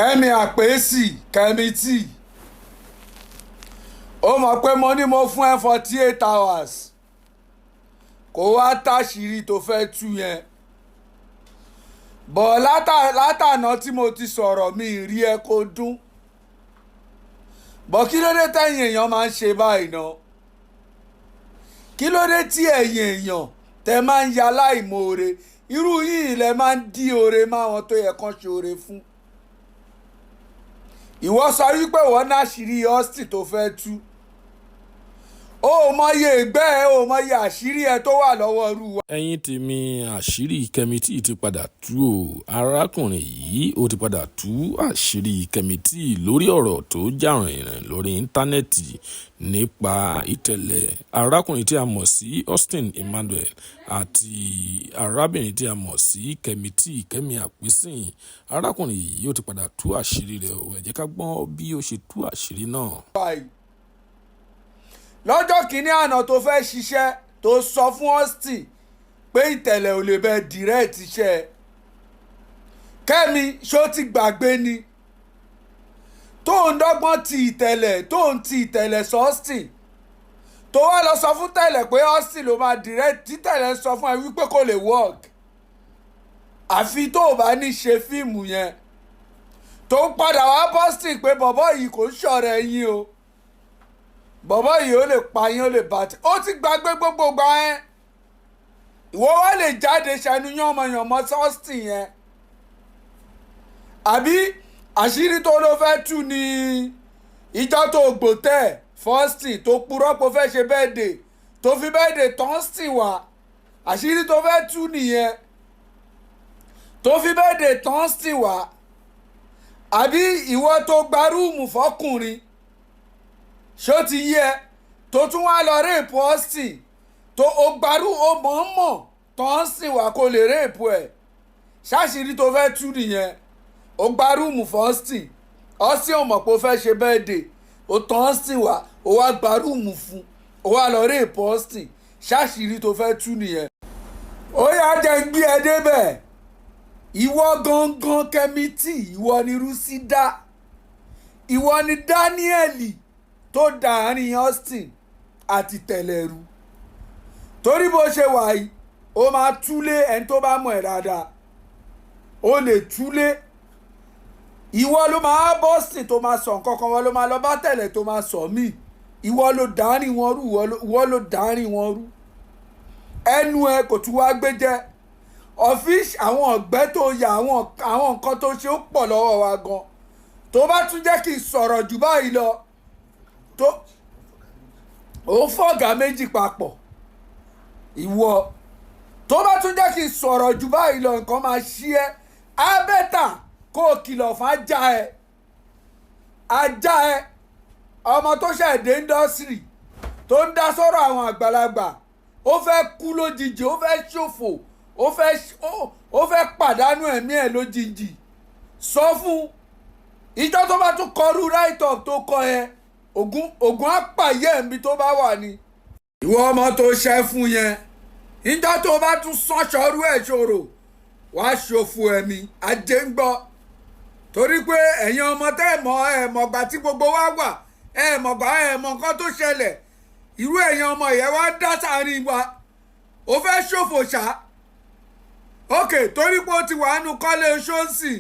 Kẹ́mi Àpèsì, Kẹ́mi T, ó mọ̀ pé mo ní mo fún ẹ 48 hours kó wá táṣìírí tó fẹ́ tú yẹn bọ̀. Látàná tí mo ti sọ̀rọ̀, mi rí ẹ kó dún bọ̀. Kí ló dé tẹ̀yìn èèyàn máa ń ṣe báyìí náà? Kí ló dé tí ẹ̀yin èèyàn tẹ máa ń ya láìmoore? Irú yìí lẹ máa ń dí oore máwọn tó yẹ kán ṣe oore fún. Ìwọ sọ wípé wọ́n náṣìírí Austin tó fẹ́ tú. Ó mọye ìgbẹ́ ẹ, ó mọye àṣírí ẹ tó wà lọ́wọ́ irú wa. Ẹ̀yin tèmi, àṣírí Kẹ́mi T ti padà tú o. Arákùnrin yìí, ó ti padà tú àṣírí Kẹ́mi T lórí ọ̀rọ̀ tó jà rìnrìn lórí íńtánẹ́ẹ̀tì nípa ìtẹ̀lẹ̀ arákùnrin tí a mọ̀ sí Austin Emmanuel àti arábìnrin tí a mọ̀ sí Kẹ́mi T, Kẹ́mi Àpèsìn. Arákùnrin yìí, ó ti padà tú àṣírí rẹ̀ o. Ẹ jẹ́ ká gbọ́ bí ó ṣe tú àṣírí náà. Lọ́jọ́ kìíní àná tó fẹ́ ṣiṣẹ́, tó sọ fún Austin pé ìtẹ̀lẹ̀ ò lè bẹ direct iṣẹ́. Kẹ́mi, ṣó ti gbàgbé ni tó ń dọ́gbọ́n ti ìtẹ̀lẹ̀, tó ń ti ìtẹ̀lẹ̀ sọ Austin, tó wá lọ sọ fún tẹ̀lẹ̀ pé Austin ló máa direct, tí tẹ̀lẹ̀ sọ fún ẹ wípé kò lè work àfi tó o bá ní ṣe fíìmù yẹn, tó ń padà wá Boston pé bọ̀bọ́ yìí kò ń ṣọ̀rẹ́ yín o, bọ̀bọ́ yìí ó lè pa yín, ó lè bá ti. Ó ti gbàgbé gbogbo gbà ẹ́. Ìwọ wá lè jáde ṣẹnu yánmọyànmọ Austin yẹn, àbí àṣírí tó ló fẹ́ tú ní ìjọ tó gbòtẹ́ f'Austin, tó purọ́ pé ó fẹ́ ṣe birthday, tó fi birthday tán wá? Àṣírí tó fẹ́ tú nìyẹn, tó fi birthday tán wá? Àbí ìwọ tó gba room fọkùnrin, ṣó ti yẹ, tó tún wá lọ rape Austin, tó o gbarú o mọ̀ọ́mọ̀ tán sìn wá kó lè rape ẹ̀? Ṣáṣírí tó fẹ́ tú nìyẹn? O gba room fún Austin, Austin ò mọ̀ pé o fẹ́ ṣe birthday, o tán Austin wá, o wá gba room fún, o wá lọ rape Austin. Ṣáṣírí tó fẹ́ tú nìyẹn? Ó yá, jẹ́ ń gbé ẹ débẹ̀. Ìwọ gangan, Kẹ́mi T, ìwọ ni Rúsídà, ìwọ ni Dáníẹ́lì tó dàárín Austin àti tẹ̀lẹ̀rú. Torí bó ṣe wà yìí, ó máa túlé ẹni tó bá mọ̀ ẹ́ dáadáa, ó lè túlé. Ìwọ ló máa bọ́sìn tó máa sọ nǹkan kan, wọ́n ló máa lọ bá tẹ̀lẹ̀ tó máa sọ míì. Ìwọ ló dàárín wọn rú, ìwọ ló dàárín wọn rú. Ẹnu ẹ kò tún wá gbé jẹ́ ọ̀fíìsì. Àwọn ọ̀gbẹ́ tó yà, àwọn nǹkan tó ṣe, ó pọ̀ lọ́wọ́ wa gan. Tó bá tún jẹ́ kí n sọ̀rọ̀ jù báyìí lọ, tó ó fọ̀gá méjì papọ̀. Ìwọ tó bá tún jẹ́ kí n sọ̀rọ̀ jù báyìí lọ, nǹkan máa ṣí ẹ́. Á better kó o kìlọ̀ fún ajá ẹ, ajá ẹ, ọmọ tó ṣẹ̀ dé industry, tó ń dá sọ́rọ̀ àwọn àgbàlagbà. Ó fẹ́ kú lójijì, ó fẹ́ ṣòfò, ó fẹ́ pàdánù ẹ̀mí ẹ̀ lójijì. Sọ fún ìjọ tó bá tún kọrú write up tó kọ yẹn, ògùn ògùn á pààyẹ́ ẹ̀mí tó bá wà ní. Ìwọ ọmọ tó ṣẹ́ fún yẹn, ìjọ tó bá tún sánṣọrú ẹ̀ ṣòro, wàá ṣòfò ẹ̀mí. Ajé ń gbọ́, torí pé ẹ̀yin ọmọ tẹ́ ẹ̀ mọ̀, ẹ̀ mọ̀gbà tí gbogbo wa wà, ẹ̀ mọ̀gbà, ẹ̀ mọ̀ nǹkan tó ṣẹlẹ̀. Irú ẹ̀yin ọmọ yẹn wá dá sáàrin wa, ó fẹ́ ṣòfò ṣá. Ok, torí pé ó ti wà nù kọ́lé ṣóǹsì,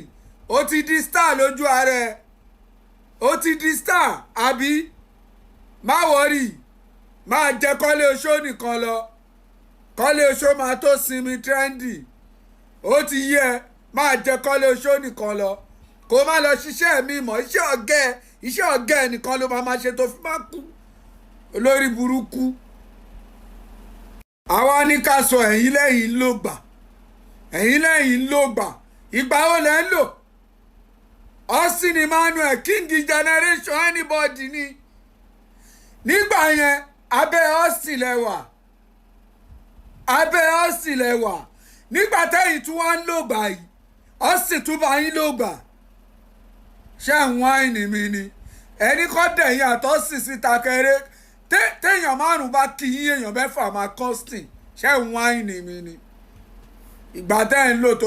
ó ti di star lójú ara ẹ̀, ó ti di star, àbí? Má worry, máa jẹ kọ́lé oṣó nìkan lọ. Kọ́lé oṣó máa tó sinmi trendy. Ó ti yẹ, máa jẹ kọ́lé oṣó nìkan lọ, kó má lọ ṣiṣẹ́ mi mọ̀. Iṣẹ́ ọ̀gẹ́ ẹ, iṣẹ́ ọ̀gẹ́ ẹ nìkan ló máa ṣe tó fi máa kú, olórí burúkú. Àwa ní ká sọ, ẹ̀yìn lẹ́yìn ló gbà, ẹ̀yìn lẹ́yìn ló gbà. Ìgbà wo lẹ́ ń lò? Austin Emmanuel, king generation, anybody ni nígbà yẹn. Abẹ́ Austin lẹ́wà, abẹ́ Austin lẹ́wà nígbà tẹ́yìn tí wọ́n ń lò gbà yìí. Austin tún bá yín lò gbà. Ṣé ń whine mi ni? Ẹni kọ́ dẹ̀yìn àtọ́sìn síta kẹrẹ. Téèyàn márùn bá kí yín, èèyàn mẹ́fà máa kọ́sìn. Ṣé ń whine mi ni? Ìgbà tẹ́ ń lò tó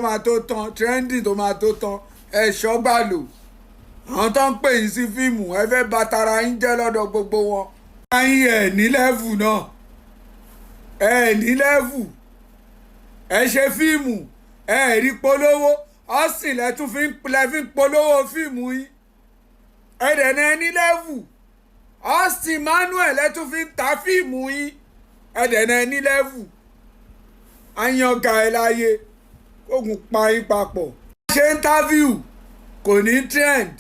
máa tó tán, trending tó máa tó tán. Ẹ ṣọ́gbà lò. Àwọn tó ń pè yín sí fíìmù, ẹ fẹ́ bà tara yín jẹ́ lọ́dọ̀ gbogbo wọn. Ayín ẹ̀ ní level náà, ẹ ní level. Ẹ ṣe fíìmù, ẹ rí polówó. Ọ̀sìn lẹ́tún fi ń polówó fíìmù yín. Ẹ dẹ̀ náà ní level. Austin Manuel lẹ́tún fi ń ta fíìmù yín. Ẹ dẹ̀ náà ní level. Àyànga ẹ láyé kógun pa yín papọ̀. Ṣe interview, kò ní trend.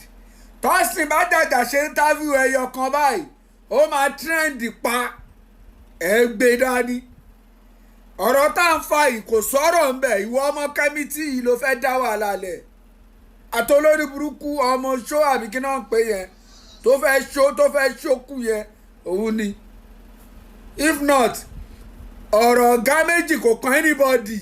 Tọ́sìn bá dàjà ṣe interview ẹyọ kan báyìí, ó máa trend pa. Ẹ gbé dání. Ọ̀rọ̀ tá à ń fa yìí, kò sọ̀rọ̀ ń bẹ̀. Ìwọ ọmọ Kẹ́mítì yìí ló fẹ́ dá wàhálà lẹ̀, àtolórí burúkú ọmọ ṣó àbí kí náà ń pè yẹn, tó fẹ́ ṣó, tó fẹ́ ṣókù yẹn, òun ni. If not, ọ̀rọ̀ ọ̀gá méjì kò kan anybody.